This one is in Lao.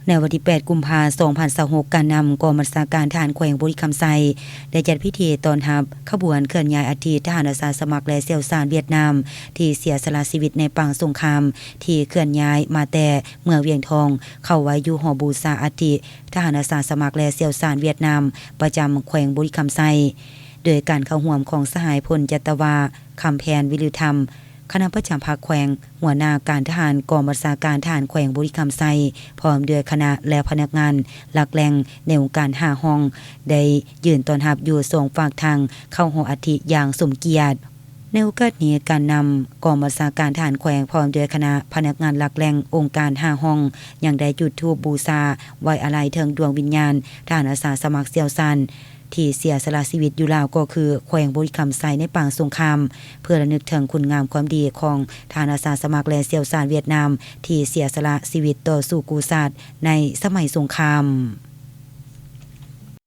ໃນວັນທີແປດ ກຸມພາ ສອງພັນຊາວຫົກ, ການນຳກອງບັນຊາການທະຫານແຂວງບໍລິຄຳໄຊ ໄດ້ຈັດພິທີຕ້ອນຮັບຂະບວນເຄື່ອນຍ້າຍອັດຖິທະຫານອາສາສະໝັກ ແລະ ຊ່ຽວຊານຫວຽດນາມ ທີ່ເສຍສະຫຼະຊີວິດໃນປາງສົງຄາມ ທີ່ເຄື່ອນຍ້າຍມາແຕ່ເມືອງວຽງທອງ ເຂົ້າໄວ້ຢູ່ຫໍບູຊາອັດຖິທະຫານອາສາສະໝັກ ແລະ ຊ່ຽວຊານຫວຽດນາມ ປະຈຳແຂວງບໍລິຄຳໄຊ ໂດຍການເຂົ້າຮ່ວມຂອງສະຫາຍ ພົນຈັດຕະວາ ຄຳແພນ ວິລືທຳ ຄະນະປະຈຳພັກແຂວງ, ຫົວໜ້າການທະຫານກອງບັນຊາການທະຫານແຂວງບໍລິຄຳໄຊ ພ້ອມດ້ວຍຄະນະ ແລະ ພະນັກງານຫຼັກແຫຼ່ງໃນອົງການຫ້າຫ້ອງ ໄດ້ຢືນຕ້ອນຮັບຢູ່ສອງຟາກທາງເຂົ້າຫໍອັດຖິຢ່າງສົມກຽດ. ໃນໂອກາດນີ້, ການນຳກອງບັນຊາການທະຫານແຂວງ ພ້ອມດ້ວຍຄະນະພະນັກງານຫຼັກແຫຼ່ງອົງການຫ້າຫ້ອງ ຍັງໄດ້ຈຸດທູບບູຊາ ໄວ້ອາໄລເຖິງດວງວິນຍານທະຫານອາສາສະໝັກຊ່ຽວຊານ ທີ່ເສຍສະຫຼະຊີວິດຢູ່ລາວ ກໍຄືແຂວງບໍລິຄຳໄຊໃນປາງສົງຄາມ ເພື່ອລະນຶກເຖິງຄຸນງາມຄວາມດີຂອງທະຫານອາສາສະໝັກ ແລະ ຊ່ຽວຊານຫວຽດນາມ ທີ່ເສຍສະຫຼະຊີວິດຕໍ່ສູ້ກູ້ຊາດໃນສະໄໝສົງຄາມ.